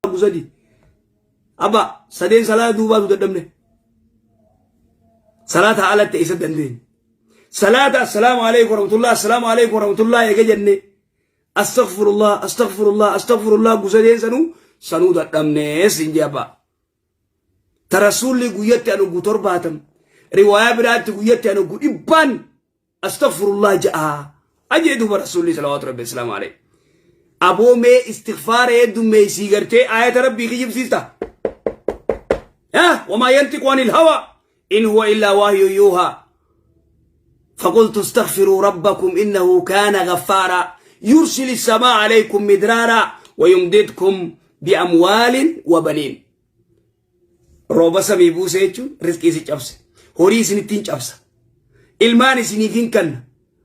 Gusadi. Abba sadeen salaata duubaatu dadhabne. Salaata alatti isa dandeenye. Salaata assalaamu alaikum warahmatullah, assalaamu alaikum warahmatullah eega jenne, astaghfirullah, astaghfirullah, astaghfirullah gusadeen sanuu dadhabne siin jee abba. Ta rasuulli guyyatti anu gu 70, riwaayaa biraatti guyyatti anu gu dhibbaan astaghfirullah ja'a ajee duuba rasuulli salawaatu rabbi islaamu alayhi. Aboo mee istighfaara heddummeessii gartee aayata rabbii kijibsiista. Wamaa yantiqu anil hawa in huwa illaa wahyun yuuhaa. فقلت استغفروا ربكم إنه كان غفارا يرسل السماء عليكم مدرارا ويمددكم بأموال وبنين. Rooba samii buuse jechuun rizqii isin cabse, horii isinittiin cabsa, ilmaan isiniif hin kanna.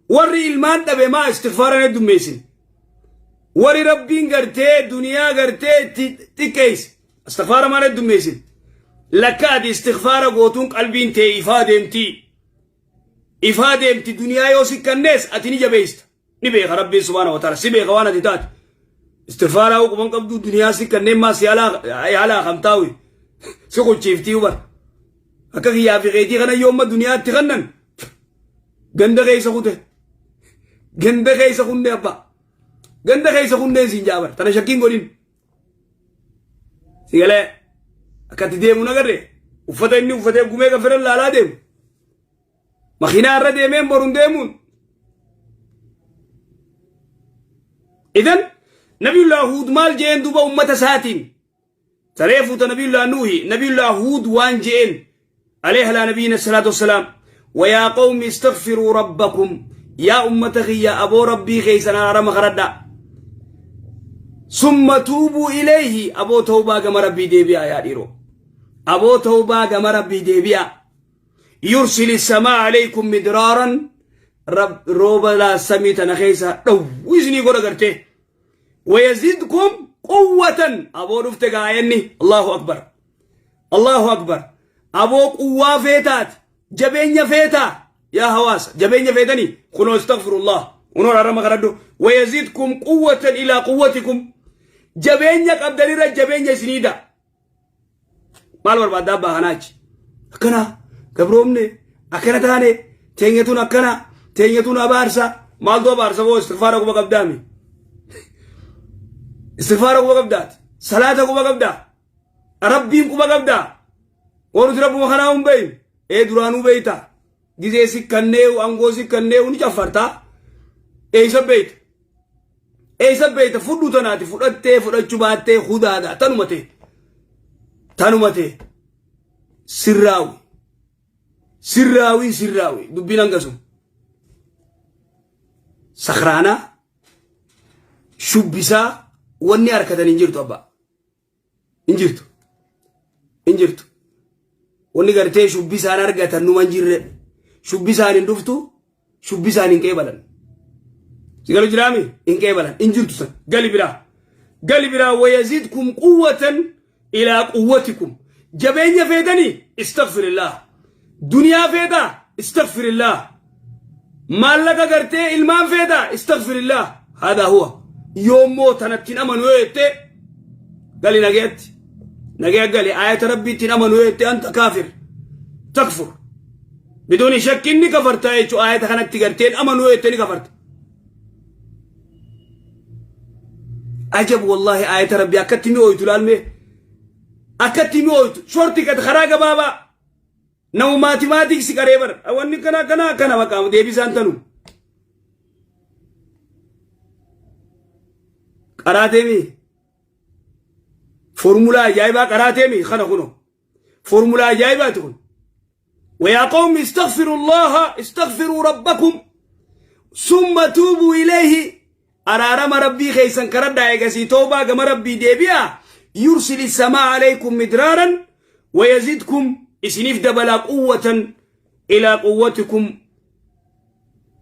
Warri ilmaan dhabe maa istighfaaran heddummeessin? Warri rabbiin gartee duniyaa gartee itti xiqqeesse istighfaara maal heddummeessin? Lakka ati istighfaara gootuun qalbiin tee ifaa deemtii, ifaa deemti. Duniyaa yoo si kannees ati ni jabeessita. Ni beeka rabbiin subhaanahu wa ta'ala, si beeka waan ati taate. Istighfaaraa quban qabdu, duniyaa si kanneen maa si alaa kamtaawi si quchiiftii hubar. Akka kiyyaa fi keetii kana yoo amma duniyaatti kannan ganda keessa kute, ganda keessa kunne, abbaa ganda keessa kunneen siin jaabar tana shakkiin godhin. Si galee akkatti deemu nagarre, uffata inni uffatee gumee gafiran laalaa deemu, makiinaa irra deemeen boruun deemuun. Idan Nabiyullah Huud maal jeen duuba ummata isaatiin? Taree fuuta Nabiyullah Nuuhi, Nabiyullah Huud waan jeen عليه على نبينا الصلاة والسلام: ويا قوم استغفروا ربكم، يا أمة يا أبو ربي خيسنا رم خردا، ثم توبوا إليه. أبو توبة كما ربي ديبيا يا ديرو، أبو توبة كما ربي ديبيا. يرسل السماء عليكم مدرارا، رب روبا لا سميت نخيسا دو وزني قولا قرتي، ويزيدكم قوة. أبو رفت قايني، الله أكبر، الله أكبر. أبو قوة فيتات، جبين فيتا يا هواس، جبين فيتني خنو استغفر الله ونور رمى غردو. ويزيدكم قوة إلى قوتكم، جبين قبدني جبين سنيدا. Maal barbaaddaa abbaa kanaachi? Akkana gabroomne, akkana taane, teenyatuun akkana, teenyatuun abaarsa. Maaltu abaarsa boo? Istighfaara quba qabdaami? Istighfaara quba qabdaati? Salaata quba qabdaa? Rabbiin quba qabdaa? Waan nuti rabbuma kanaa hin beeynu ee duraanuu beeyta. Gizee si kannee aangoo si kannee ni caffartaa. Eeysa beeyta? Eessa beeyta? Fudhu tanaati, fudhattee fudhachuu baattee hudaadha. Tanuma ta'e, tanuma ta'e. Sirraawi, sirraawi, sirraawi. Dubbiin hangasum sakraanaa shubbisaa wanni harkatan hin jirtu abbaa, hin jirtu, hin jirtu. Wanni gartee shubbisaan argatan numa hin jirre. Shubbisaan hin dhuftu, shubbisaan hin qeebalan. Si galu jiraami? Hin qeebalan, hin jirtu san. Gali biraa, gali biraa. Wayazidkum quwwatan ilaa quwwatikum. Jabeenya feetanii istaghfirillah, duniyaa feetaa istaghfirillah, maallaqa gartee ilmaan feetaa istaghfirillah. Haadaa huwa. Yoommoo tanatti hin amanu yoo jettee, gali nagayatti, nagaya gali. Ayata rabbiitti hin amanu yoo jette, anta kaafir, takfur biduuni shakkin, ni kafartaa jechuu. Ayata kanatti gartee hin amanu yoo jette, ni kafarta. Ajab wallahi, ayata rabbii akkatti mi'ooytu laalmee, akkatti mi'ooytu. Shorti kat, karaa gabaabaa. Nama mathematics qaree bar wanni kana akkana akkana maqaa deebisaan tanu qaraateemi, formulaa ajaa'ibaa qaraateemi kana kuno formulaa ajaa'ibaati kun. ويا قوم استغفروا الله، استغفروا ربكم ثم توبوا إليه. Araarama rabbii keessan karadhaa, eegasii toobaa gama rabbii deebi'a. يرسل السماء عليكم مدرارا ويزدكم، isiniif dabala، قوة إلى قوتكم.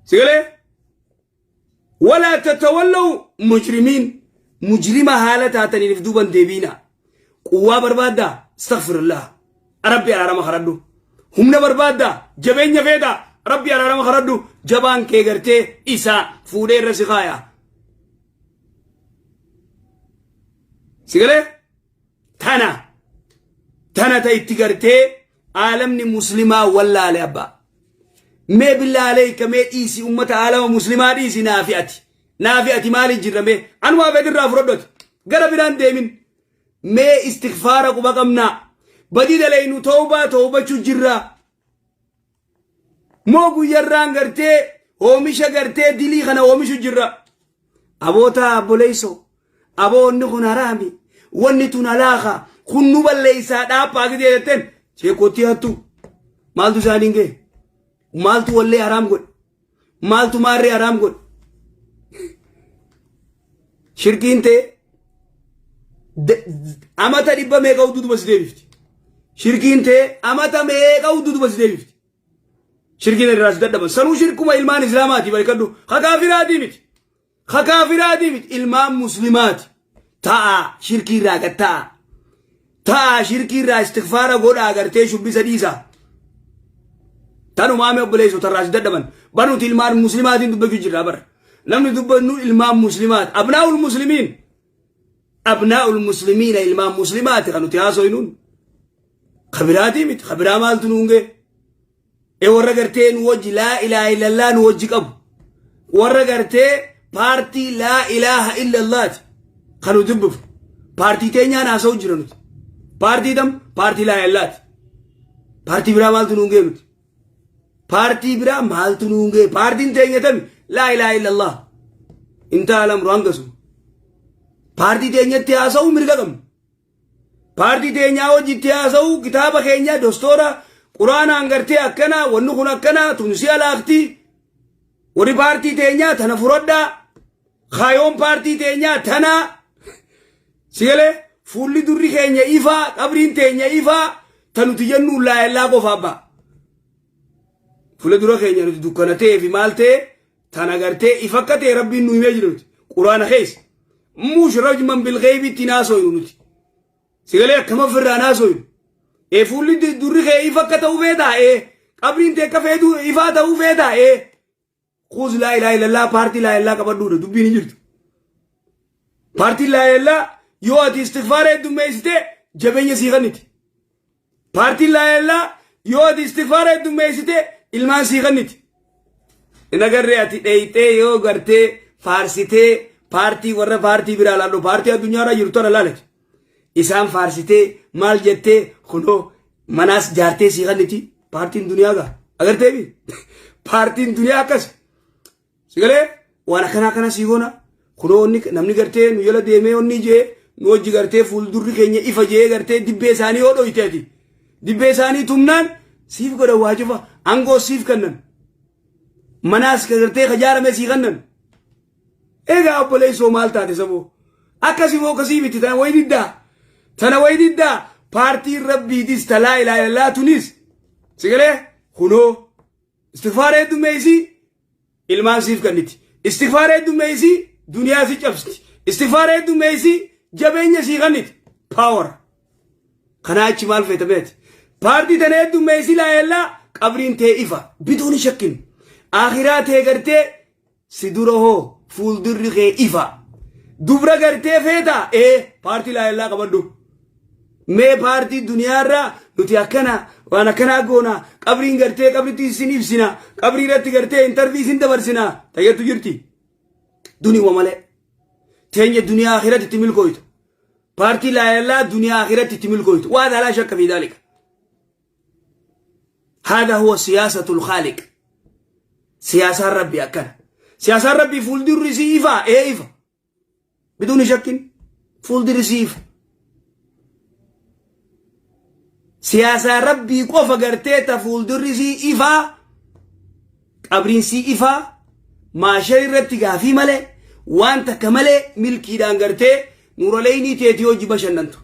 Sigalee ولا تتولوا مجرمين، mujrima haala taataniif duuban deebiina. Quwwaa barbaaddaa? استغفر الله, rabbi araarama kadhadhu. Humna barbaaddaa? Jabeenya feetaa? Rabbi araarama kadhadhu. Jabaan kee gartee isaa fuudhee irra si kaaya. Sigalee Tana tana ta itti gartee aalamni muslimaa wallaale abbaa. Mee billaa aleeyka, mee dhiisi ummata aalama muslimaa dhiisi, naafi ati. Naafi ati maaliin jirra? Mee anumaa fedhirraa fudhadhu, ati gara biraan deemin. Mee istigfaara quba qabnaa? Badii dalaynu tawbaa tawbachuu jirra. Moo guyyarraan gartee oomisha gartee dilii kana oomishu jirra? Aboota obboleessoo, aboonni kun haraami, wanni tun halaaka, kun nu balleessaa dhaaphaa gidee jetteen sheekootti hattu maaltu isaaniin ga'e? Maaltu wallee haraam godhe? Maaltu maarree haraam godhe? Shirkiin ta'e amata dhibba meeqa duuba si deebifti. Shirkiin ta'e amata meeqa duuba si deebifti. Shirkiin irraa si dadhaban. Sanuu shirkuma ilmaan islaamaati beekadhu. Hakaafiraatii miti. Hakaafiraatii miti. Ilmaan muslimaati. Ta'a shirkii irraa gad ta'a. Ta'a shirkii irraa istigfaara godhaa, gartee shubbisa dhiisaa. Tanumaa mee obboleessoo tarraa si dadhaban. Bar nuti ilmaan muslimaatiin dubbachuu jirra bara. Namni dubbannu ilmaan muslimaati. Abnaa'ul muslimiin. Abnaa'ul muslimiina, ilmaan muslimaati kan nuti haasoynuun. Kabiraatii miti. Kabiraa maaltu nuun ga'e? E warra gartee nu wajji laa ilaaha illallah nu wajji qabu. Warra gartee paartii laa ilaaha illallaati kan nu dubbifu. Paartii teenyaan haasa'u jira nuti. Paartii tam? Paartii laa ilallaati. Paartii biraa maaltu nuun ga'e nuti? Paartii biraa maaltu nuun ga'e? Paartiin teenya tami? Laa ilaaha illallah. Intaa lamru hangasu. Paartii teenyatti haasa'uu mirga qabna. Paartii teenyaa wajjitti haasa'uu, kitaaba keenya dostoora quraanaan gartee akkanaa, wanni kun akkanaa, tunsi alaakti. Warri paartii teenyaa tana furadhaa. Kaayoon paartii teenyaa tanaa. Sigalee fuulli durri keenya ifaa, qabriin teenya ifaa, ta nuti jennu laa illaa qofa abbaa. Fuula dura keenya nuti dukkana ta'ee fi maal ta'e tana gartee ifa akka ta'e rabbiin nu himee jira nuti. Quraana keessa. Muush rajman bilgeebitti naasoynu nuti. Sigalee akkama ofirraa naasoynu. E fuulli durri kee ifa akka ta'uu feetaa? E qabriin tee akka feetu ifaa ta'uu feetaa? E kuus laa ilaaha illallah, paartii laa illallah qabadhuudha, dubbiin hin jirtu. Paartiin laa illallah yoo ati istigfaara heddummeessite jabeenya sii kenniti. Paartiin laa illallah yoo ati istigfaara heddummeessite ilmaan sii kenniti. Hin agarree ati dheeyxee yoo gartee faarsitee paartii warra paartii biraa laallu, paartii addunyaarra jirtu tana laalati. Isaan faarsitee maal jettee kunoo manaas jaartee sii kenniti paartiin duniyaa gaa. Agarteemi? Paartiin duniyaa akkas. Sigalee waan akkanaa akkana sii goona. Kunoo inni namni gartee nu jala deemee onni jee nu wajji gartee fuuldurri keenya ifa jee gartee dibbee isaanii yoo dhoyte ati. Dibbee isaanii tumnaan siif godhan waa cufa, aangoo siif kennan. Manaas gartee kajaarame sii kennan. Egaa obboleessoo maal taate saboo? Akkasii moo akkasii miti? Tana wayi diddaa. Tana wayi diddaa. Paartiin rabbiitis ta laa ilaaha illallaa tunis. Sigalee kunoo istigfaara heddummeessii ilmaan siif kenniti. Istigfaara heddummeessii duniyaa si cabsiti. Istigfaara heddummeessii jabeenya sii kenniti. Power. Kanaa achi maal feetameeti? Paartii tana heddummeessii laa illaa qabriin tee ifa. Biduun shakkin. Akhiraa tee gartee si dura hoo fuuldurri kee ifa. Dubra gartee feetaa? Ee paartii laa illaa qabadhu. Mee paartii duniyaarraa nuti akkana waan akkanaa goona, qabriin gartee qabritti isin ibsina, qabrii irratti gartee interview isin dabarsina tayyattu jirti. Duniuma malee. Teenya duniyaa akhiratti itti milkooytu. Paartii laa illaa duniyaa akhiratti itti milkooytu. Waan alaa shakka fi daalika. هذا هو سياسة الخالق. Siyaasaan rabbi akkana. Siyaasaan rabbi fuuldurri si ifa, ee ifa. بدون شك fuuldurri si ifa. Siyaasaan rabbii qofa gartee ta fuuldurri si ifaa, qabriin si ifaa, maashar irratti gaafii malee, waan takka malee milkiidhaan gartee nuuraleynii teetii hojii bashannantu.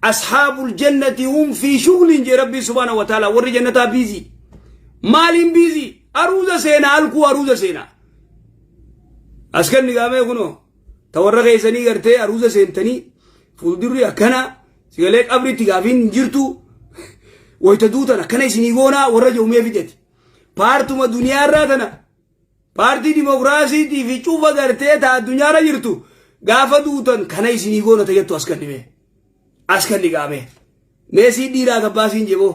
أصحاب الجنة هم في شغل jee rabbii سبحانه وتعالى. Warri jannataa busy. Maaliin busy? Aruuza seenaa, alkuu aruuza seenaa. Askanni gaamee kunoo ta warra keessanii gartee aruuza seentanii fuuldurri akkana sigalee qabritti gaafiin hin jirtu, wayita duutan akkana isinii goonaa warra jawmee fideti. Paartuma duniyaarraa tana paartii dimokiraasiitii fi cufa gartee ta addunyaarra jirtu gaafa duutan kana isinii goona tayyattu as kennime. As kan dhiqaame. Meesii dhiiraa gabbaasiin jeboo.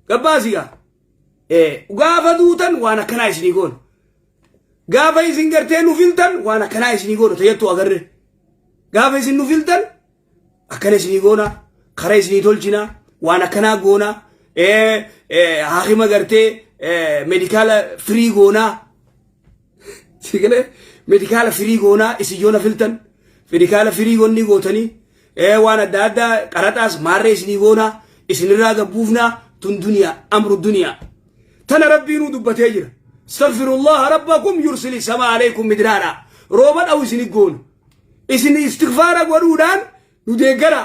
Gabbaasii gaa. Gaafa duutan waan akkanaa isinii goona. Gaafa isin gartee nu filtan waan akkanaa isinii goona tayyattuu agarre. Gaafa isin nu filtan akkana isinii goona kara isinii tolchina waan akkanaa goona haakima gartee medikaala firii goonaa. Sigalee medikaala firii goonaa isin yoo na filtan medikaala firii gonni gootanii waan adda addaa qaraxaas maarree isinii goonaa isinirraa gabbuufnaa tun duniyaa amru duniyaa. Tana rabbiinuu dubbatee jira. Astaghfirullaha rabbakum yursili sama alaykum midraara. Rooba dhawu isin goona. Isin istighfaara godhuudhaan nu deeggara.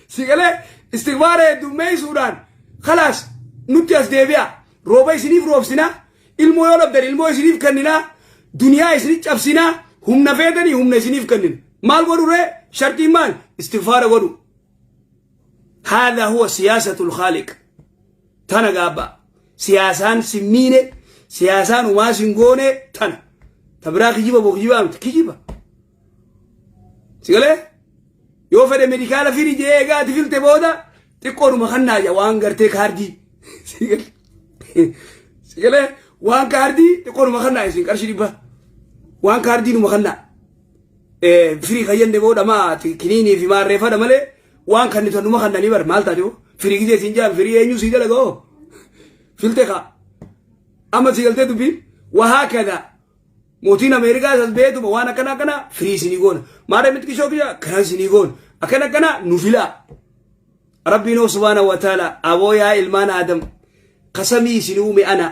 Sigalee istighfaara heddummeessuudhaan khalaas nutti as deebi'a. Rooba isiniif roobsina. Ilmoo yoo dhabdan ilmoo isiniif kennina. Duniyaa isinif cabsina. Humna feetanii humna isiniif kennina. Maal godhu ree? Shartiin maal? Istighfaara godhu. Haadha huwa siyaasatul khaaliq. Tana gaabba. Siyaasaan sin miine, siyaasaan umaa sin goone tana. Ta biraa kijiba boo kijibaa miti kijiba. Sigalee? Yoo fedhe medikaala firii jee egaa ati filte booda xiqqoodhuma kannaa ja waan gartee kaardii. Sigalee? Sigalee? Waan kaardii xiqqoodhuma kannaa isin qarshii dhibba. Waan kaardii numa kannaa. Firii kayyande booda maa kiniinii fi maarreeffadha malee waan kan nuti numa kannanii bar maal taate hoo firii gisee siin jaan firii eenyu sii dalaga hoo filte kaa amma sii galtee dubbiin wahaa kada mootiin Ameerikaa isas beetuma waan akkana akkana firii isinii goona maara miti kishoo kiyya akkana isinii goona akkana akkana nu filaa rabbiin hoo subhaana wa taala aboo yaa ilmaan aadam ka samii isinii uume ana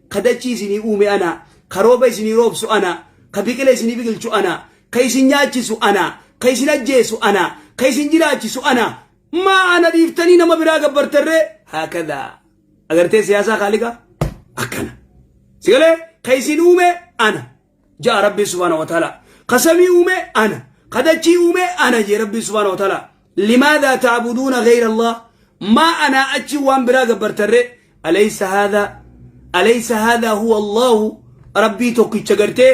ka dachii isinii uume ana ka rooba isinii roobsu ana ka biqila isinii biqilchu ana ka isin nyaachisu ana ka isin ajjeesu ana ka isin jiraachisu ana maa ana dhiiftanii nama biraa gabbartarree haakadaa agartee siyaasaa kaaliqa akkana sigalee ka isin uume ana ja'a rabbi subhaana wa ta'ala ka samii uume ana ka dachii uume ana jee rabbi subhaana wa ta'ala limaadhaa ta'buduuna gayra allah maa anaa achi waan biraa gabbartarree alaysa haadhaa alaysa haadhaa huwa allahu rabbii tokkicha gartee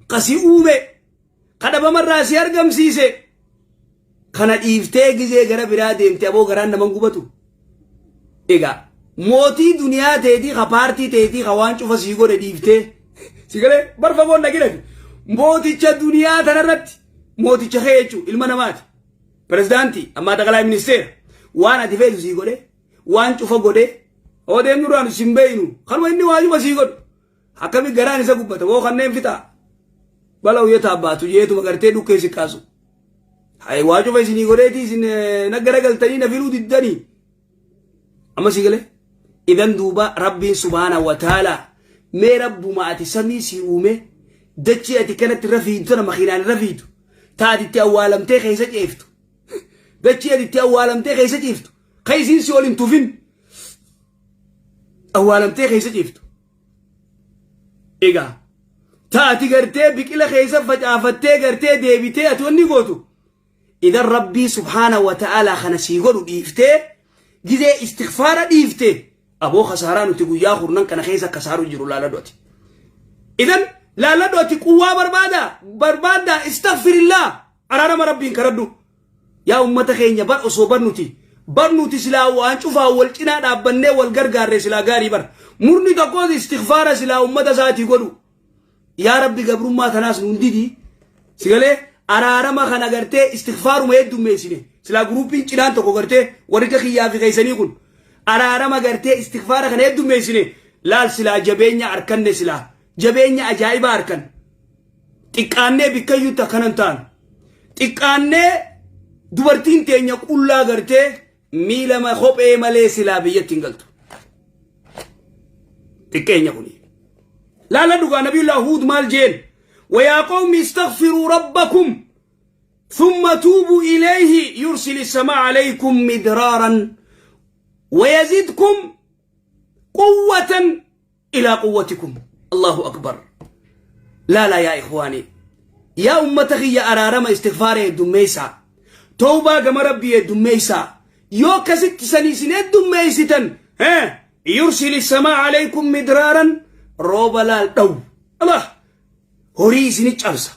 ka si uume ka dhabamarraa si argamsiise kana dhiiftee gizee gara biraa deemte aboo garaan naman gubatu egaa mootii duniyaa teetii ka paartii teetii ka waan cufa sii godhe dhiiftee si galee bar fagoon dhagirati mooticha duniyaa tanarratti mooticha kee jechuu ilma namaati pirezidaantii ammaa xaqalaa ministeera waan ati feetu sii godhe waan cufa godhe oo deemnu duraan sin beeynu kanuma inni waa cufa sii godhu Akkami garaan isa gubbata woo kanneen fixaa. Bala uyyata abbaatu jeetuma gartee dhukkee si kaasu. Hay waa cufa isinii godheetii isin na garagaltanii na filuu diddanii. Amma si galee? Idan duuba rabbiin subhaana wa taala mee rabbuma ati samii si uume dachii ati kanatti irra fiidu tana makiinaan irra fiidu ta ati itti awwaalamtee keessa ceeftu dachii ati itti awwaalamtee keessa ciiftu ka isiin si ol hin tufin awwaalamtee keessa ciiftu. Egaa ta ati gartee biqila keessa facaafattee gartee deebitee ati wanni gootu idan rabbii subhaana wa ta'aalaa kana sii godhu dhiiftee gizee istighfaara dhiifte aboo kasaaraa nuti guyyaa kurnan kana keessa kasaaru jiru laaladhu ati. Idan laaladhu ati quwwaa barbaada barbaadda istaghfirillah araarama rabbiin kadhadhu. Yaa ummata keenya bar osoo bar nuti bar nuti silaa waan cufaa wal cinaa dhaabbannee wal gargaarre silaa gaarii bar murni tokkos istighfaara silaa ummata isaatii godhu yaa rabbi gabrummaa tanaas nuun didi sigalee araarama kana gartee istighfaaruma heddummeessine silaa guruupiin cinaan tokko gartee warri akka kiyyaa fi keessanii kun araarama gartee istighfaara kana heddummeessine laal silaa jabeenya arkanne silaa jabeenya ajaa'ibaa arkan xiqqaannee bikkayyuutti akkanan taanu xiqqaannee dubartiin teenya qullaa gartee miila kophee malee silaa biyyatti hin galtu. Xiqqeenya kuni. Laala dhugaa nabiyullah Huud maal jeen wayaa qawmi istaghfiruu rabbakum ثم توبوا إليه يرسل السماء عليكم مدرارا ويزدكم قوة إلى قوتكم الله أكبر لا لا يا إخواني يا أمة يا أرارما استغفار دميسا توبة كما ربي دميسا يو كست سني دميستن ها يرسل السماء عليكم مدرارا روبا لا دو الله horii isini cabsa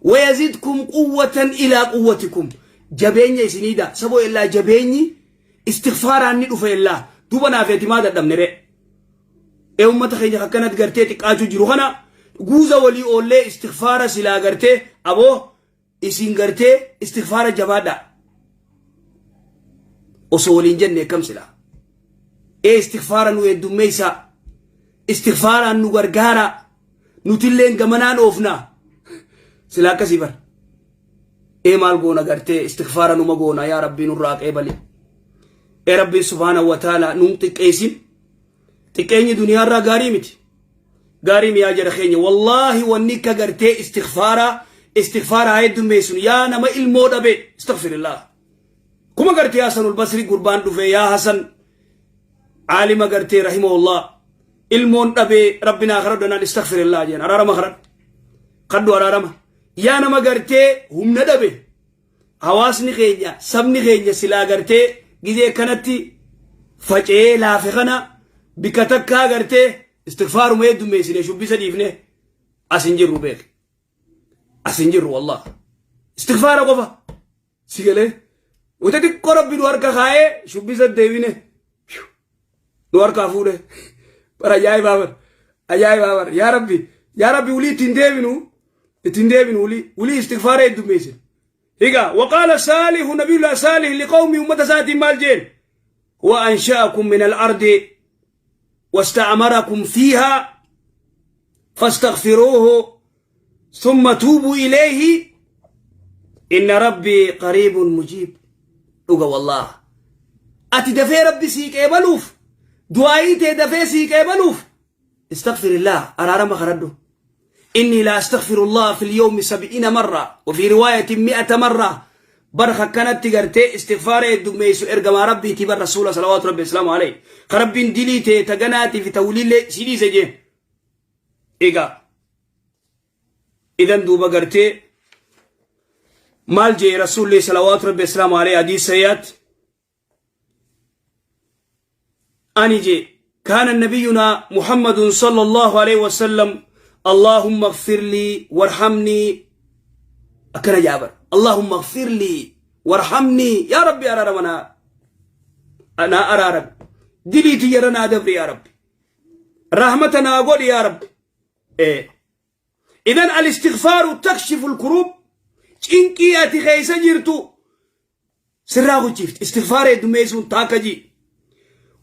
wayazidkum quwwatan ilaa quwwatikum Jabeenya isinii da saboo illaa jabeenyi istighfaaraan ni dhufa illaa duuba naaf etimaa dadhabne ree. Ee ummata keenya akkanatti gartee xiqqaachuu jiru kana guuza walii oollee istighfaara silaa gartee aboo isin gartee istighfaara jabaadhaa. Osoo waliin jenne akkam silaa. Ee istighfaara nu heddummeessaa. Istighfaaraan nu gargaaraa. Nutilleen gamanaan oofnaa. Silaa akkasii bara. Ee maal goona gartee istighfaara numa goona yaa Rabbii nurraa qeebali. Ee Rabbiin subhaanahu wa ta'ala nun xiqqeessin. Xiqqeenyi duniyaarraa gaarii miti. Gaarii miyaa jara keenya wallaahi wanni akka gartee istighfaara istighfaara haa heddummeessinu yaa nama ilmoo dhabe istaghfirillah. Kuma gartee Hasanul Basri gurbaan dhufe yaa Hasan aalima gartee rahimahullah ilmoon dhabee rabbi naa kadhadhu naan istaghfirillah jeen araarama kadhadhu kadhu araarama yaa nama gartee humna dhabe hawaasni keenya sabni keenya silaa gartee gizee kanatti faca'ee laafe kana bikka takkaa gartee istighfaaruma heddummeessine shubbisa dhiifne as hin jirru beek as hin jirru wallah istighfaara qofa si galee wata xiqqoo rabbi nu harka kaa'ee shubbisa deebine nu harkaa fuudhe bara ajaa'ibaa bara ajaa'ibaa bara yaa rabbi yaa rabbi ulii ittiin deebinu ittiin deebinu ulii ulii istighfaara heddummeessine Egaa waqaala saalihu nabiyullah saalih liqawmi ummata isaatiin maal jeen huwa ansha'akum min al-ardi wasta'amarakum fiihaa fastaghfiruuhu thumma tuubuu ilayhi inna rabbii qariibun mujiib dhuga wallaah ati dafee rabbi sii qeebaluuf du'aayii tee dafee sii qeebaluuf istaghfirillah araarama kadhadhu inni la astaghfirullah fil yawmi sab'iina marra wa fi riwaayatin mi'ata marra bar akkanatti gartee istighfaara heddummeessu ergamaa rabbiitii bar rasuula salawaatu rabbi islaamu alayhi ka rabbiin dilii tee ta ganaatii fi ta wiliillee si dhiise jeen egaa idan duuba gartee maal jee rasuulli salawaatu rabbi islaamu alayhi hadiis sayyaatti ani je kaana nabiyunaa muhammadun sala allahu alaihi wasallam allahumma اغfir lii warhamnii akkana jaabar allahumma اغfir lii warhamnii yaa rabbi araarama naa naa araarami dilii tiyyarra naa dabri yaa rabbi rahmata naa godhi yaa rabbi idan alistighfaaru takshifu lkuruub cinqii ati keessa jirtu sirraa kuchiifti istighfaara heddummeessuun taakka jii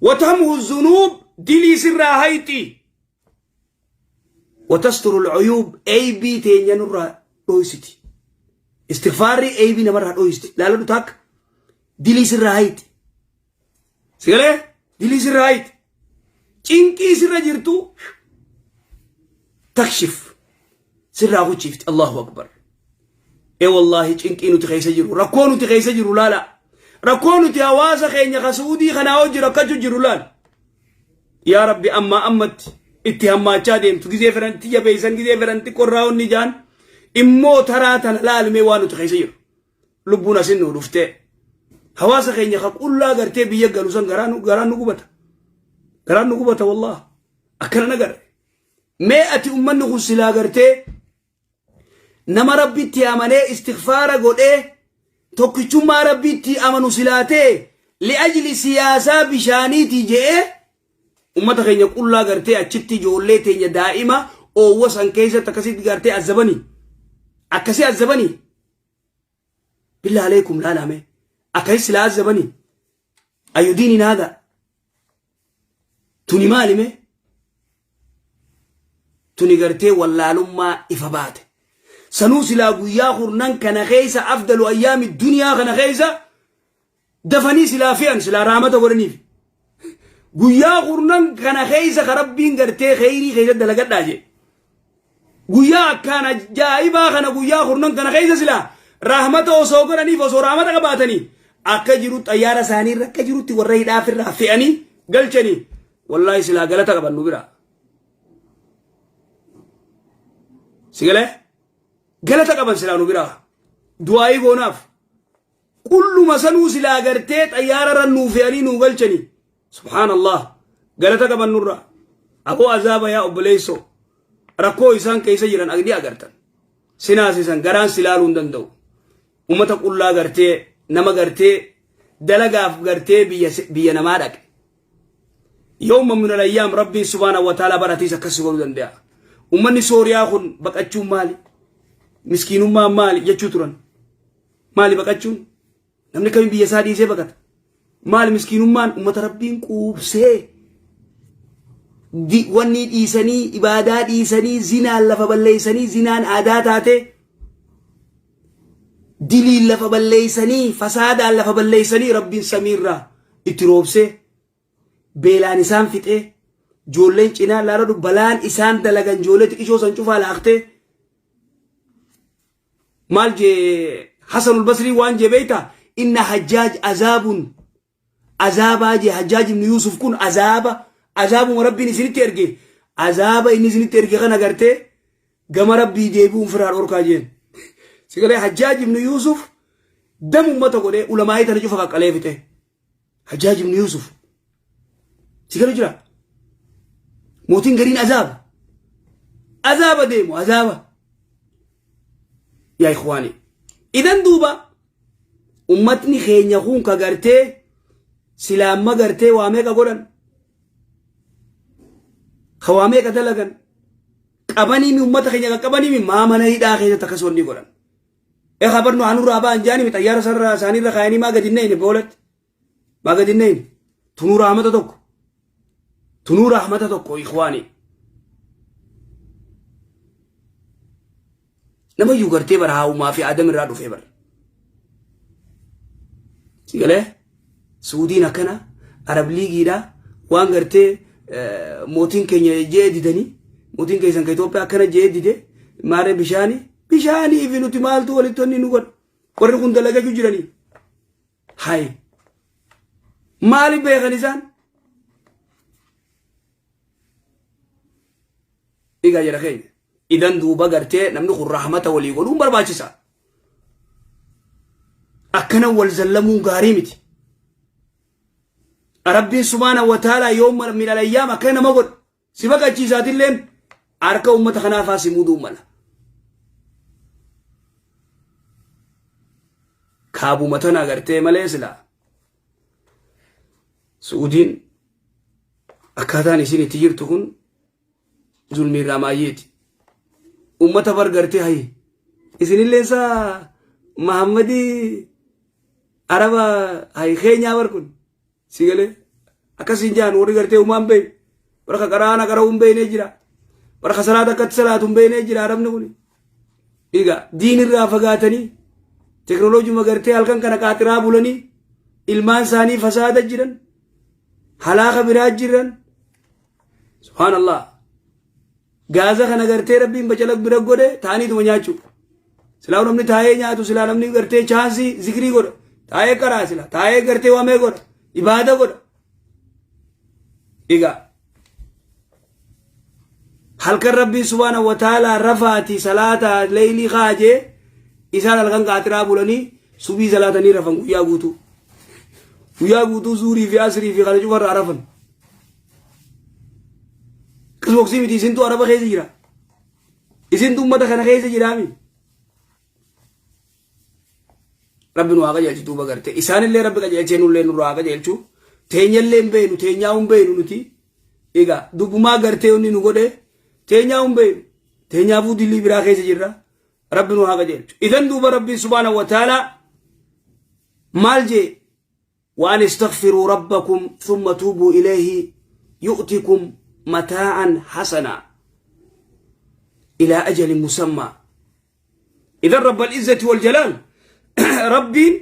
watamhu zunuub dilii sirraa hayxi watasturu lcuyuub eybii teenya nurraa dhoysiti istighfaarri eybii namarraa dhoysiti laaladhu taakka dilii sirraa hayxi sigalee dilii sirraa hayxi cinqii sirra jirtu takshif sirraa kuchiifti allahu akbar ee wallaahi cinqii nuti keessa jiru rakkoo nuti keessa jiru laala rakkoo nuti hawaasa keenya ka su'uudii kanaa hojii rakkachuu jiru laala yaa rabbi ammaa ammatti itti hammaachaa deemtu gizee fedhan itti jabeessan gizee fedhan itti qorraa onni jaan immoo taraa tana laalmee waan nuti keessa jiru lubbuun asin nu dhuftee hawaasa keenya ka qullaa gartee biyya galu san garaan nu gubata garaan nu gubata wallah akkana nagarre mee ati ummanni kun silaa gartee nama rabbitti amanee istighfaara godhee tokkichummaa rabbitti amanu silaa ta'e li'ajli siyaasaa bishaaniiti je'ee ummata keenya qullaa gartee achitti ijoollee teenya daa'ima oowwa san keessatti akkasitti gartee azzabanii akkasii azzabanii billaa aleekum laalame akkasii silaa azzabanii ayyudiiniin haadha Tuni maali mee? Tuni gartee wallaalummaa ifa baate. Sanuu silaa guyyaa kurnan kana keessa afdalu ayyaami duniyaa kana keessa dafanii silaa fe'an silaa raamata godhaniif. Guyyaa kurnan kana keessa ka rabbiin gartee kheyrii keessa dalagadhaa jee. Guyyaa akkaan ajaa'ibaa kana guyyaa kurnan kana keessa silaa rahmata osoo godhaniif osoo rahmata qabaatanii akka jiru xayyaara isaanii irra akka jirutti warra hidhaaf irraa fe'anii galchanii wallaahi silaa galata qaban nu biraa. Sigalee galata qaban silaa nu biraa du'aayii goonaaf qulluma sanuu silaa gartee xayyaara irra nuu fe'anii nuu galchanii subhaanallah galata qaban nurraa aboo azaaba yaa obboleessoo rakkoo isaan keessa jiran ni agartan sinaasisan garaan si laaluu hin danda'u ummata qullaa gartee Nama gartee dalagaaf gartee biyya biyya namaa dhaqe. Yawma min al-ayyaam Rabbiin subhaanahu wa ta'ala baratiis akkas godhuu danda'a. Ummanni Sooriyaa kun baqachuun maali? Miskiinummaan maali? Jechuu turan. Maali baqachuun? Namni kamiin biyya isaa dhiisee baqata? Maali miskiinummaan? Ummata Rabbiin quubsee wanni dhiisanii ibaadaa dhiisanii zinaan lafa balleessanii zinaan aadaa taatee diliin lafa balleessanii fasaadaan lafa balleessanii Rabbiin samiirraa itti roobsee beelaan isaan fixee ijoolleen cinaa laaladhu balaan isaan dalagan ijoollee xiqishoo san cufaa laaqtee maal jee Hasanul Basrii waan jee beeyta inna Hajjaaj azaabun azaabaa jee Hajjaaj ibn Yuusuf kun azaaba azaabuma Rabbiin isinitti erge azaaba inni isinitti erge kana gartee gama Rabbii deebi'uun firaa dhorkaa jeen sigalee Hajjaaj ibn Yuusuf dam ummata godhee ulamaa'ii tana cufa qaqqalee fixe Hajjaaj ibn Yuusuf sigalee jira mootiin gariin azaaba azaaba deemu azaaba yaa ikhwaani idan duuba ummatni keenya kun ka gartee silaamma gartee waa meeqa godhan ka waa meeqa dalagan qabaniimi ummata keenya qaqqabaniimi maa mana hidhaa keessatti akkas wanni godhan e kabarnu hanurraa ba'an jaanimi xayyaara sarara isaaniirra kaayanii maa gadi hin neyne boolatti maa gadi hin neyne tunuu rahmata tokko tunuu rahmata tokko ikhwaani namayyuu gartee bara haawumaa fi aadam irraa dhufee bara si galee suudiin akkana arab liigiidha waan gartee mootiin keenya jee didanii mootiin keessan ka Itoophiyaa akkana jee dide maaree bishaanii bishaanii fi nuti maaltu walitti wanni nu godha warri kun dalagachuu jiranii hay maali beekan isaan Egaa jara keenya. Idan duuba gartee namni kun rahmata walii godhuun barbaachisa. Akkana wal zallamuun gaarii miti. Rabbiin subhaana wa ta'ala yoo min alayyaam akkana nama godha. Si baqachiisaatilleen harka uummata kanaafaa si muduu mala. Kaabuma tana gartee malee silaa. Su'uudiin akkaataan isin itti jirtu kun zulmii irraa maayyeeti. Uummata bar gartee hayi. Isinillee isaa Mahammadii Araba hayi keenyaa bar kun si galee akkasiin jaan warri gartee uumaan beeku. Warra ka qaraana qara'uu hin beeknee jira. Warra ka salaata akkatti salaatu hin beeknee jira arabni kun. Egaa diin irraa fagaatanii teknooloojii gartee halkan kana qaaxiraa bulanii ilmaan isaanii fasaada jiran halaaka biraa jiran subhaanallah gaaza kana gartee rabbiin bacalaq bira godhe taa'aniituma nyaachuu silaa namni taa'ee nyaatu silaa namni gartee chaansii zikrii godha taa'ee qaraa sila taa'ee gartee waamee godha ibaada godha egaa halkan rabbiin subhaana wa ta'ala rafaati salaata leeylii kaajee isaan halkan qaaxiraa bulanii subii salaatanii rafan guyyaa guutuu guyyaa guutuu zuurii fi asrii fi kana cufarraa rafan qisboksii miti isintu araba keessa jira isintu ummata kana keessa jiraami Rabbi nu haa qajeelchu duuba garte isaanillee rabbi qajeelchee nullee nurraa haa qajeelchu teenyallee hin beeynu teenyaa hin beeynu nuti egaa dubbumaa gartee inni nu godhe teenyaa hin beeynu teenyaafuu dilii biraa keessa jirra rabbi nu haa qajeelchu idan duuba rabbiin subhaana wa ta'ala maal jee waan istaghfiruu rabbakum thumma tuubuu ilayhi yu'tikum mataa'an hasanaa ilaa ajalin musammaa Idan rabbal izzati wal jalaal rabbiin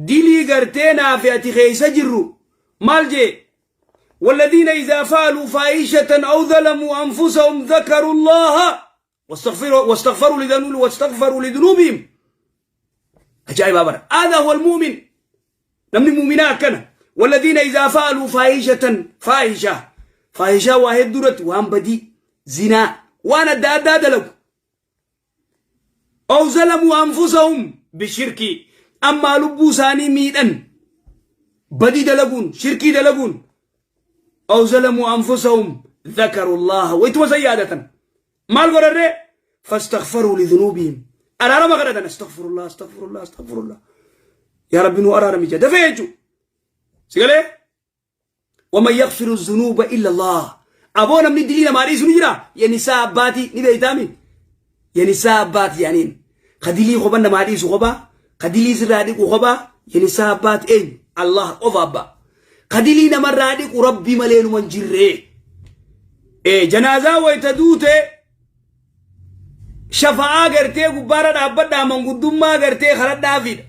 dilii gartee naafi ati keessa jirru maal jee والذين إذا فعلوا فاحشة أو ظلموا أنفسهم ذكروا الله واستغفروا لذنوب واستغفروا لذنوبهم أجائب أبدا هذا هو المؤمن نمني مؤمنا كان والذين إذا فعلوا فاحشة فاحشة فاحشة واحد درت وان بدي زنا وانا دادا دلقوا Aw zalamuu anfusahum bishirki ammaa lubbuu isaanii miidhan badii dalaguun shirkii dalaguun aw zalamuu anfusahum dhakaru llaha waytuma san yaadatan maal godharree fastaghfaruu lidhunuubihim araarama kadhatan astaghfirullah astaghfirullah astaghfirullah. Yaa Rabbi nu araarami jedha dafee jechuudha. Sigalee waman yaghfiru zunuuba illa Allah. Aboo namni dilii namaa dhiisu ni jira. Yanisaa abbaatii ni beeytaami. Yanisaa abbaati yaaniin. Ka dilii kopha namaa dhiisu kopha. Ka dilii sirraa dhiqu kopha. Yanisaa abbaati eenyu? Allah qofa abbaa. Ka dilii namarraa dhiqu Rabbi malee numa hin jirre. Janaazaa wayita duute shafa'aa gartee gubbaarra dhaabbadhaa manguddummaa gartee kadhadhaafiidha.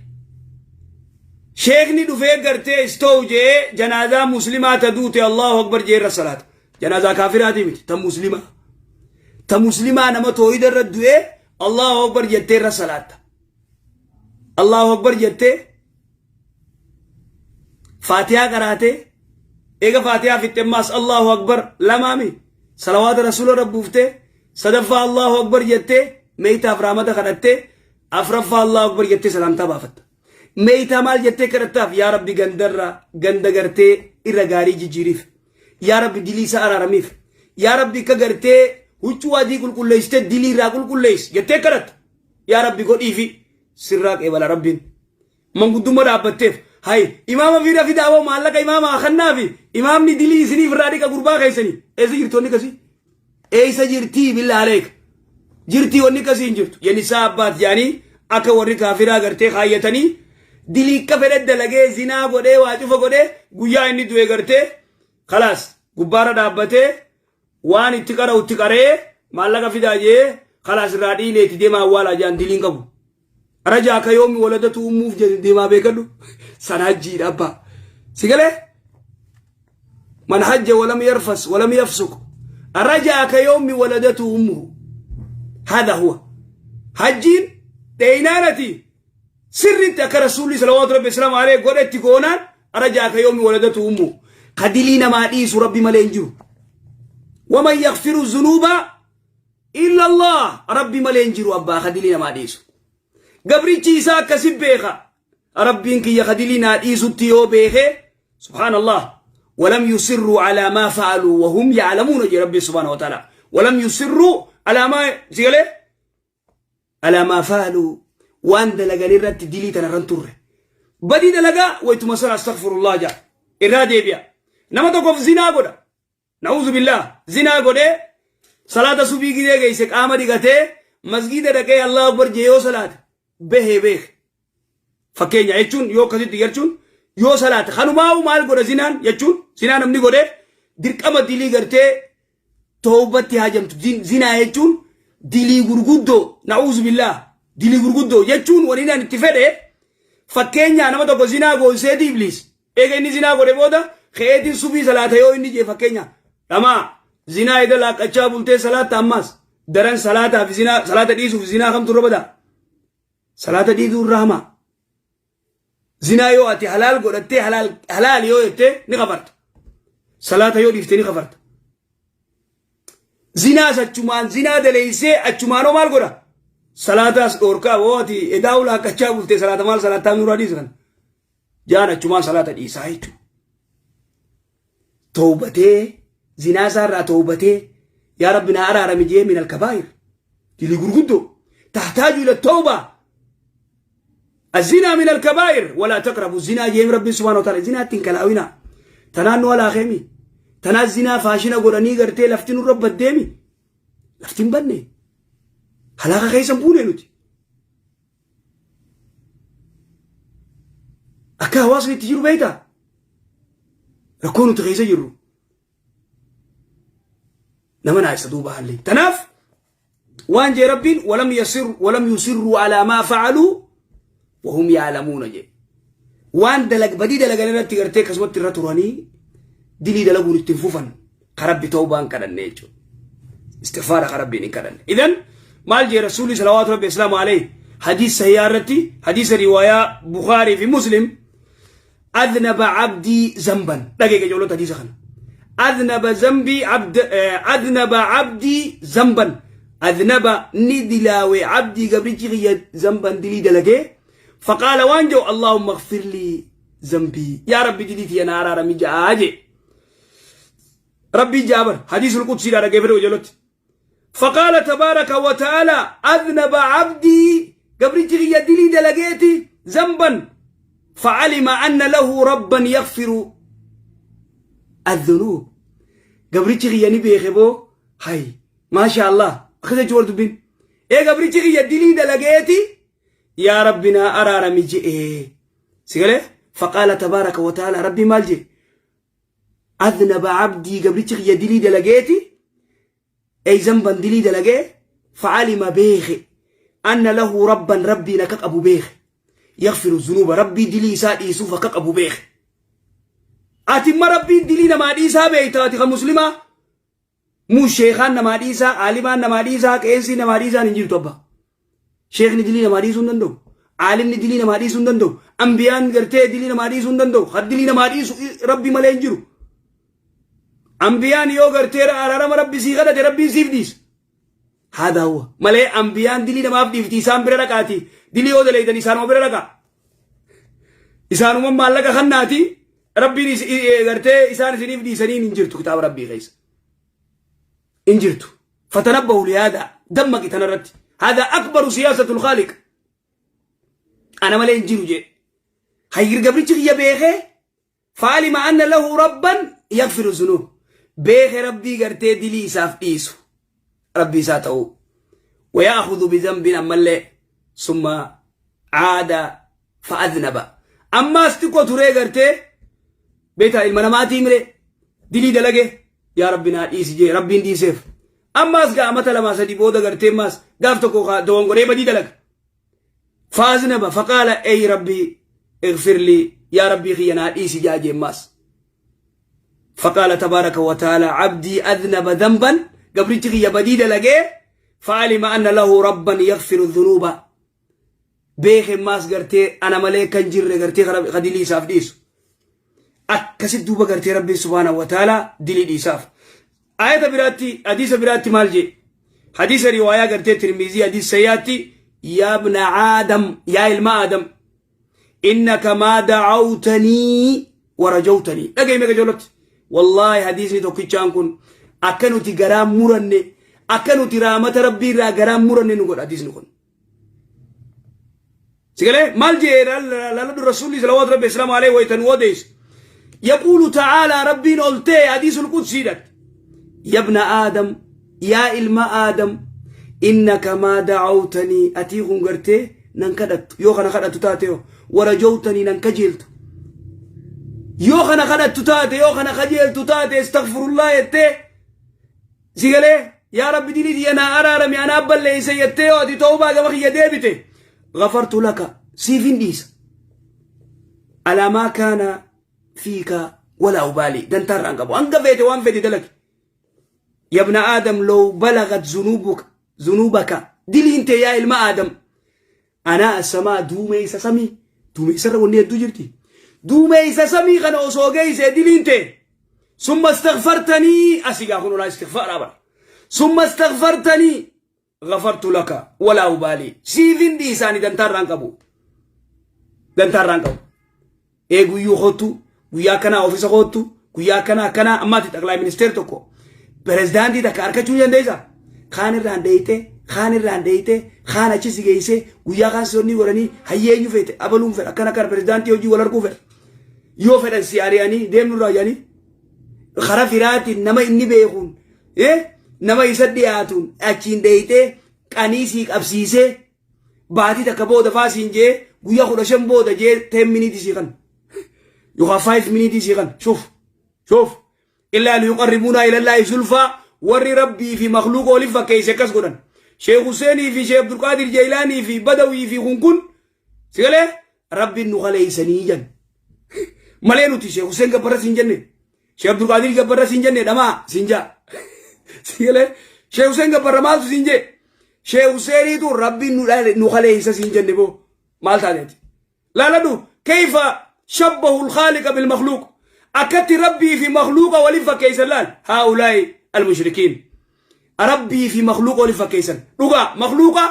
Sheekni dhufee gartee istoow je'ee janaazaa muslimaa ta duute Allahu akbar je'ee irra salaata. Janaazaa kaafiraatii miti ta muslimaa. Ta muslimaa nama toohida irra du'ee Allahu akbar jettee irra salaatta. Allahu akbar jettee Faatihaa qaraatee eega faatihaa fixxe ammaas Allahu akbar lamaami salawaata rasuula irra buuftee sadaffaa Allahu akbar jettee meeytaaf raamata kadhattee afraffaa Allahu akbar jettee salaamtaa baafatta. Meeytaa maal jettee kadhattaaf yaa rabbi gandarra ganda gartee irra gaarii jijjiiriif yaa rabbi dilii isaa araaramiif yaa rabbi akka gartee huccuu adii qulqulleessitee dilii irraa qulqulleessi jettee kadhatta yaa rabbi godhiifi sirraa qeebala rabbiin. Manguddumma dhaabbatteef hay imaama fiira fidaa hoo maallaqa imaama haa kannaafi imaamni dilii isiniif irraa dhiqa gurbaa keessanii eessa jirti wanni kasii eessa jirtii billaa aleeka jirtii wanni kasii hin jirtu yenisaa abbaat jedhanii akka warri kaafiraa gartee kaayyatanii dilii akka fedhe dalagee zinaa godhee waa cufa godhee guyyaa inni du'e gartee kalaas gubbaarra dhaabbatee waan itti qara'u itti qara'ee maallaqa fidaa jee kalaas irraa dhiineeti deemaa awwaalaa jedhan diliin qabu. Raja akka yoomi waladatu ummuuf jedhe deemaa beekadhu. Sana hajjiidha abbaa. Si galee? Man hajja walam yarfas walam yafsuq. Raja akka yoomi waladatu ummuhu. Hada huwa. Hajjiin dheeynaanati sirriitti akka rasuulli salawaatu rabbi islaamu alayhi godhetti goonaan raja akka yoomi waladatu ummuhu. Ka dilii namaa dhiisu rabbi malee hin jiru. Waman yaghfiru zunuuba Illa Allah Rabbi malee hin jiru abbaa ka dilii namaa dhiisu. Gabrichi isaa akkasi beeka. Rabbiin kiyya ka dilii naa dhiisutti yoo beeke subhaanallah walam yusirruu alaa maa fa'aluu wahum ya'lamuuna jedhe Rabbiin subhaana wa ta'ala. Walam yusirruu alaa maa si galee alaa maa fa'aluu waan dalagan irratti dilii tana irran turre. Badii dalagaa waytuma sana astaghfirullah jedha irraa deebi'a. Nama tokkoof zinaa godha. Na'uuzu billaah zinaa godhee salaata subii gizee geesse qaama dhiqatee masgiida dhaqee Allahu akbar jee yoo salaate bahee beeke. Fakkeenya jechuun yoo akkasitti jechuun yoo salaate kanumaa'u maal godha zinaan jechuun zinaa namni godhee dirqama dilii gartee toobatti haajamtu zinaa jechuun dilii gurguddoo na'uuzu billaah dilii gurguddoo jechuun waliin ani itti fedhe fakkeenyaa nama tokko zinaa goonseeti ibliis Eega inni zinaa godhe booda ka'eetiin subii salaata yoo inni jee fakkeenya dhamaa zinaa eda laaqqachaa bultee salaatta ammaas daran salaataa fi zinaa salaata dhiisuuf zinaa kamtu irra badaa salaata dhiisuu irra hamaa zinaa yoo ati halaal godhattee halaal halaal yoo jettee ni kafarta salaata yoo dhiifte ni kafarta Zinaas achumaan zinaa daleeysee achumaanoo maal godha? Salaataas dhoorkaa hoo ati edaa ulaaqqachaa bultee salaata maal salaataa nuraa dhiisa kana? Jaan achumaan salaata dhiisaa jechuudha. Towbatee zinaa isaa irraa towbatee yaa rabbi naa araarami jee min alkabaayir dilii gurguddoo tahtaaju ila tawbaa الزنا من الكبائر ولا تقربوا الزنا جيم ربي سبحانه وتعالى زنا تنكلاوينا تنان ولا خيمي تنا الزنا فاشنا قراني قرتي لفتن الرب الديمي لفتن بني هلاقة خيسا بوني نتي أكا hawaasni itti jiru beektaa rakkoo nuti keessa jirru nama naayisa duuba haalli tanaaf waan jee rabbiin walam yasir walam yusirruu alaa maa fa'aluu wahum yaalamuuna jee waan dalag badii dalagan irratti gartee akkasumatti irra turanii dilii dalaguun ittiin fufan ka rabbi tawbaan kadhanne jechuudha istighfaara ka rabbiin hin kadhanne idan maal jee rasuulli salawaatu rabbi islaamu alayhi hadiis sahiyaa irratti hadiisa riwaayaa bukaarii fi muslim أذنب عبدي ذنبا دقيقة جولة حديث خنا أذنب ذنبي عبد أذنب عبدي ذنبا أذنب ندلاوي عبدي قبل ذنبا دلي دلقي فقال وانجو اللهم اغفر لي ذنبي يا ربي دليتي أنا أرى رمي جاجي ربي جابر حديث القدسي لا رقيفر وجلت فقال تبارك وتعالى أذنب عبدي قبل يدلي دلقيتي ذنبا Fa'alima anna lahu rabban yaghfiru adh-dhunuub. Gabrichi kiyya ni beeke boo hay maasha Allah akkas jechuun war dubbiin. Ee gabrichi kiyya dilii dalageeti yaa rabbi naa araarami je'ee. Si galee faqaala tabaaraka wa ta'ala rabbi maal jee adnaba abdii gabrichi kiyya dilii dalageeti ey zamban dilii dalagee fa'alima beeke anna lahu rabban rabbiin akka qabu beeke yaghfiru zunuuba rabbii dilii isaa dhiisuuf akka qabu beeke. Ati imma rabbiin dilii namaa dhiisaa beekta ati kan muslimaa muu sheekaan namaa dhiisaa aalimaan namaa dhiisaa qeensii namaa dhiisaan hin jirtu abbaa. Sheekni dilii namaa dhiisuu hin danda'u. Aalimni dilii namaa dhiisuu hin danda'u. Ambiyaan gartee dilii namaa dhiisuu hin danda'u. Har dilii namaa dhiisu rabbi malee hin jiru. Ambiyaan yoo gartee araarama rabbi sii kadhate rabbiin siif dhiisa. Haadaa huwa. Malee ambiyaan dilii namaaf dhiifti isaan bira dhaqaati. Dilii yoo daleeydan isaanuma bira dhaqa. Isaanuma maallaqa kannaati rabbiin gartee isaan isiniif dhiisaniin hin jirtu kitaaba rabbii keessa. Hin jirtu. Fatanabbahu lihaada dammaqi tanarratti. Haadaa akbaru siyaasatul khaaliq. Ana malee hin jiru jee. Hayyir gabrichi kiyya beekee Fa'alima anna lahu rabban yaghfiru zunub. Beeke rabbii gartee dilii isaaf dhiisu. Rabbii isaa ta'uu. Wayaakhudhu bidhanbin ammallee summa caada fa'adnaba. Ammaas xiqqoo turee gartee beektaa ilma namaatii mire dilii dalage yaa rabbi naa dhiisi jee rabbiin dhiiseef. Ammaas gaa amata lamaa sadii booda gartee ammaas gaaf tokko dogongoree badii dalaga. Faaznaba faqaala ey rabbii اغفر لي يا ربي خي أنا إيسي جاجي ماس. فقال تبارك وتعالى عبدي أذنب ذنبا قبرتي يا بديد لقي فعلم أن له ربا يغفر الذنوب بيخ ماس قرتي أنا ملك جر قرتي غدي لي ساف ديس أكسد دوبا قرتي ربي سبحانه وتعالى دلي دي ساف. آية براتي حديث براتي مالجي حديث رواية قرتي ترمذي حديث سياتي يا ابن آدم يا ilma آدم إنك ما دعوتني ورجوتني dhagahi meeqa ijoollatti wallaahi hadiisni tokkichaan kun akka nuti garaa muranne akka nuti raamata rabbii irraa garaa muranne nu godha hadiisni kun. Sigalee maal jee laladhu rasuulli salawaatu rabbi islaamu alayhi waytan odeessu. يقول تعالى ربين قلتي حديث القدسي ده يا ابن آدم يا ilma آدم إنك ما دعوتني أتي kun gartee nan kadhattu yoo kana kadhattu taate yoo ورجوتني nan kajeeltu yoo kana kadhattu taate yoo kana kajeeltu taate استغفر الله jettee sigalee yaa rabbi dilii tiyya naa araarami anaa balleeyse jettee yoo ati tawbaa gama kiyya deebite غفرت لك siifin dhiisa على ما كان فيك ولا أبالي dantaarraan qabu hanga feete waan feete dalagi. يا ابن آدم لو بلغت ذنوبك ذنوبك diliin tee yaa ilma Aadam عنان السماء duumeessa samii duumeessarra wanni hedduu jirti duumeessa samii kana osoo geeyse diliin tee ثم استغفرتني asii gaa kun olaa istigfaar bara ثم استغفرتني غفرت لك ولا أبالي siifin dhiisaani dantaarraan qabu dantaarraan qabu. Ee guyyuu kootu guyyaa akkanaa ofiisa kootu guyyaa akkanaa akkanaa ammaati xaqlaa ministeer tokko pirezidaantii takka harkachuu ni dandeessa. Kaan irraan dheeyite kaan irraan dheeyite kaan achi si geeyse guyyaa kaan sonni godhanii hayyeenyu feete abaluun fedha akkana akkana pirezidaantii hojii wal arguu fedha. Yoo fedhan si ari'anii deemnu irraa jedhanii kara firaatiin nama inni beekuun nama isa dhiyaatuun achiin dheeyitee qanii sii qabsiisee baatii takka booda faa siin jee guyyaa 15 booda jee 10 minute sii kan yookaan 5 minute sii kan. شوف شوف إلا ليقربونا إلى الله زلفى warri rabbii fi makluuqa waliif fakkeesse akkas godhan. Sheekh Huseenii fi Sheekh Abdulqaadir Jeelaanii fi Badawii fi kun kun sigalee rabbiin nu kaleeysanii jan malee nuti Sheekh Huseen gabbarra siin jenne Sheekh Abdulqaadir gabbarra siin jenne dhamaa siin jaa sigalee Sheekh Huseen gabbarra maaltu siin jee Sheekh Huseeniitu rabbiin nu kaleeysa siin jenne boo maal taateeti laaladhu كيف شبهوا الخالق بالمخلوق akkatti rabbii fi makhluuqa waliin fakkeessan laal. هؤلاء المشركين rabbii fi makhluuqa waliin fakkeessan. Dhugaa makhluuqa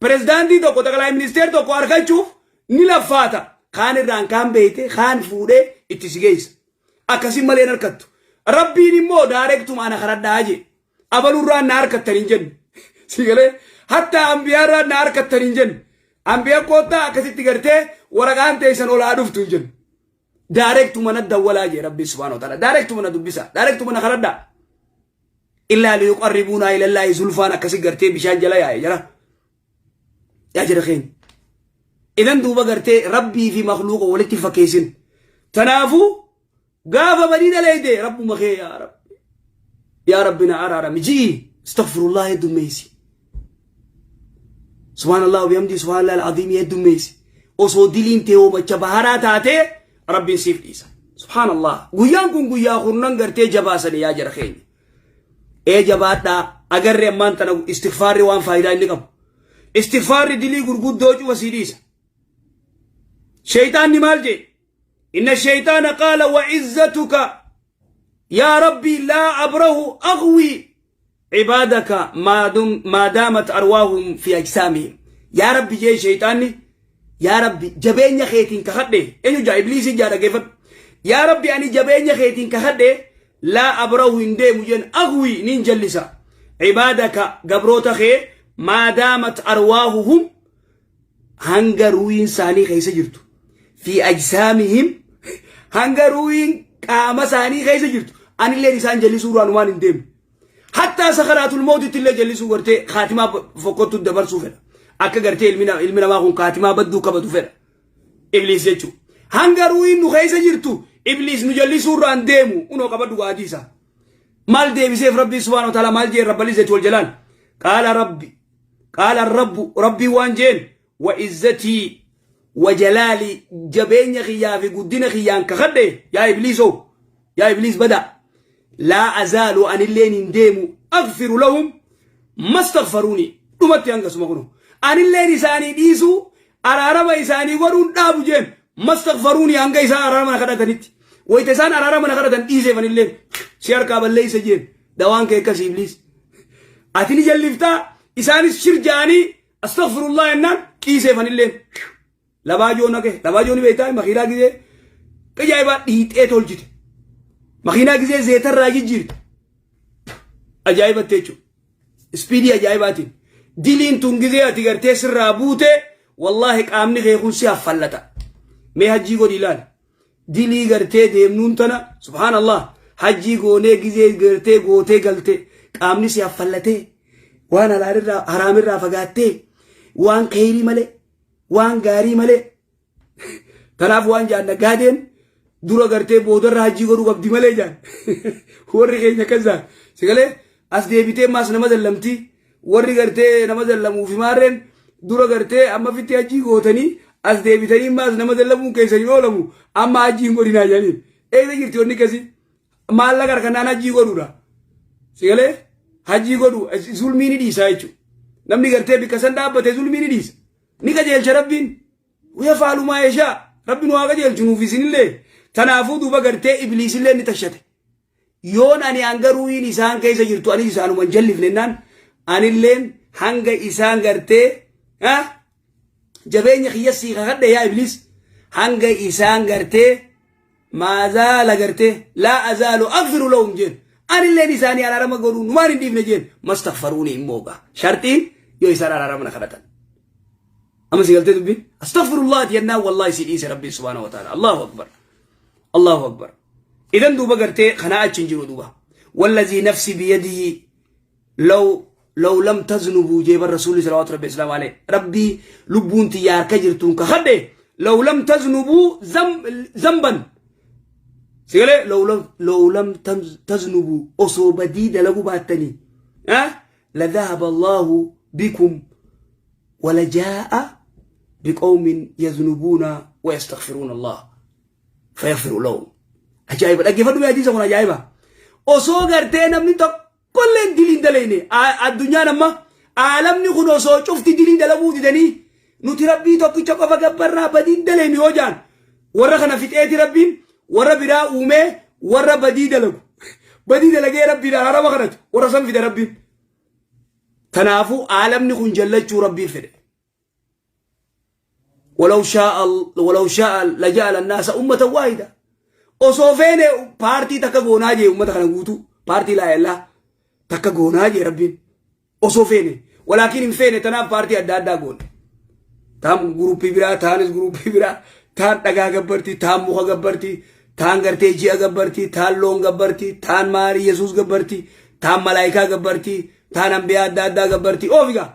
pirezidaantii tokko xaqalaa ministeer tokko argachuuf ni laffaata kaan irraan kaan beeyte kaan fuudhee itti si geessa akkasin malee hin harkattu. Rabbiin immoo directuma ana kadhadhaa jee abalurraan na harkattan hin jenne sigalee hatta ambiyaarraan na harkattan hin jenne. Ambiya koottaa akkasitti gartee waraqaan teessan ol haa dhuftu hin jennu. Daarektuma na dawwalaa jee Rabbi subhaanahu wa ta'ala. Daarektuma na dubbisa. Daarektuma na kadhadhaa. Illaa liyuqarribuunaa ilallaahi zulfaan akkasi gartee bishaan jala yaa'e jara. Yaa jara keenya. Idan duuba gartee Rabbii fi makluuqa walitti fakkeessin. Tanaafuu gaafa badii daleeyde Rabbuma kee yaa Rabbi. Yaa Rabbi na araarami ji'i astaghfirullah heddummeessi. Subhaanallah wabihamdii subhaanallah al-aziimii heddummeessi. Osoo diliin tee hoomacha baharaa taatee Rabbiin siif dhiisa. Subhaanallah. Guyyaan kun guyyaa kurnan gartee jabaasani yaa jara keenya. Ee jabaadhaa agarree ammaan tana istighfaarri waan faayidaa inni qabu. Istighfaarri dilii gurguddoo cufa sii dhiisa. Sheyxaanni maal jee? Inna sheyxaana qaala wa izzatuka yaa rabbii laa abrahu aghwii cibaadaka maa daamat arwaahum fi ajsaamihim. Yaa rabbi jee sheyxaanni yaa rabbi jabeenya keetiin kakadhe eenyu jaa ibliisii jaa dhageeffadhu. Yaa rabbi ani jabeenya keetiin kakadhe laa abrahu hin deemu jeen aghwii niin jallisa cibaadaka gabroota kee maa daamat arwaahuhum hanga ruuhiin isaanii keessa jirtu fi ajsaamihim hanga ruuhiin qaama isaanii keessa jirtu anilleen isaan jallisuu duraanumaan hin deemu. Hattaa sakaraatul mootitti illee jallisuu gartee kaatimaa fokkottu dabarsuu fedha. Akka gartee ilmi namaa kun kaatimaa badduu qabatu fedha. Ibliis jechuudha. Hanga ruuhiin nu keessa jirtu ibliis nu jallisuu irraan deemu unoo qabadhu waadii isaa. Maal deebiseef Rabbii subhaanahu wa ta'ala maal jeen Rabbal izzati wal jalaal. Qaala Rabbi Qaala Rabbu Rabbiin waan jeen wa izzatii wa jalaalii jabeenya kiyyaa fi guddina kiyyaan kakadhe yaa ibliisoo yaa ibliis badaa laa azaalu anilleen hin deemu aghfiru lahum mastaghfaruuni dhumatti hangasuma kunu anilleen isaanii dhiisuu araarama isaanii godhuun dhaabu jeen mastaghfaruuni hanga isaan araarama na kadhatanitti wayita isaan araarama na kadhatan dhiiseef anilleen si harkaa balleeysa jeen Dawaan kee akkasii ibliis. Ati ni jalliftaa isaanis shir ja'anii astaghfirullah jennaan qiiseef anilleen. Labaajoo naqe labaajoo ni beektaa makiinaa gizee ajaa'ibaa dhiixee tolchite. Makiinaa gizee zeetarraa jijjiirte. Ajaa'ibatte jechuudha. Ispiidii ajaa'ibaatiin. Diliin tun gizee ati gartee sirraa buute wallaahi qaamni kee kun si haffallata. Mee hajjii godhi ilaali. Dilii gartee deemnuun tana subhaanallah hajjii goonee gizee gartee gootee galte qaamni si haffallatee waan halaalirraa haraamirraa fagaattee waan kheyrii malee waan gaarii malee tanaaf waan jaan naggaadeen dura gartee boodarra hajjii godhuu qabdi malee jaan warri keenya akkas jaan sigalee as deebitee maas nama zallamtii Warri gartee nama zallamuufi maarreen dura gartee amma fitti hajjii gootanii as deebitanii maas nama zallamuun keessan hin oolamu amma hajjii hin godhinaa jedhaniin. Eessa jirti wanni akkasii? Maallaqa harkannaan hajjii godhuudha. Sigalee hajjii godhu zulmii ni dhiisa jechuudha. Namni gartee bikka san dhaabbate zulmii ni dhiisa. Ni qajeelcha rabbiin. Yafaalu maa yashaa. Rabbi nu haa qajeelchu nuuf isinillee. Tanaafuu duuba gartee ibliisillee ni tashate. Yoon ani hanga ruuhiin isaan keessa jirtu anis isaanuma hin jallifne jennaan anilleen hanga isaan gartee ha? Jabeenya kiyya sii kakadhe yaa ibliis hanga isaan gartee maazaala gartee laa azaalu agfiru lahum jeen anilleen isaanii araarama godhuu numaan hin dhiifne jeen mastaghfaruuni immoo gaa sharxiin yoo isaan araarama na kadhatan. Amma si galtee dubbiin astaghfirullah jennaan wallaahi si dhiise rabbiin subhaanahu wa ta'ala Allahu akbar. Allahu akbar. Idan duuba gartee kanaa achi hin jiru duuba. Wallazii nafsi biyadihi law lam taznubuu jee bar rasuulli salawaatu rabbi islaam alayhi. Rabbii lubbuun tiyya harka jirtuun kakadhe law lam taznubuu zamban. Sigalee law lam taznubuu osoo badii dalaguu baattanii. La dhahaba Allahu bikum wala jaa'a biqawmin yaznubuuna wa yastaghfiruuna Allah. Fayaghfiru lahum. Ajaa'iba dhaggeeffadhu mee hadiisa kun ajaa'iba. Osoo gartee namni tokkollee dilii hin dalayne addunyaan amma aalamni kun osoo cufti dilii dalaguu didanii nuti rabbii tokkicha qofa gabbarraa badii hin dalayne yoo jaan warra kana fixeeti rabbiin warra biraa uumee warra badii dalagu badii dalagee rabbiin araarama kadhatu warra san fide rabbiin. Tanaafuu aalamni kun jallachuu rabbiin fedhe. Walaw shaa'a walaw shaa'a laja'ala an-naasa ummatan waahida. Osoo feene paartii takka goonaa jee ummata kana guutuu paartii laa ilaa takka goonaa jee rabbiin osoo feene walaakiin hin feene tanaaf paartii adda addaa goone. Taan guruppii biraa, taanis guruppii biraa, taan dhagaa gabbarti, taan muka gabbarti, taan gartee ji'a gabbarti, taan loon gabbarti, taan maari Yesuus gabbarti, taan malaayikaa gabbarti, taan ambiyaa adda addaa gabbarti. Oofigaa.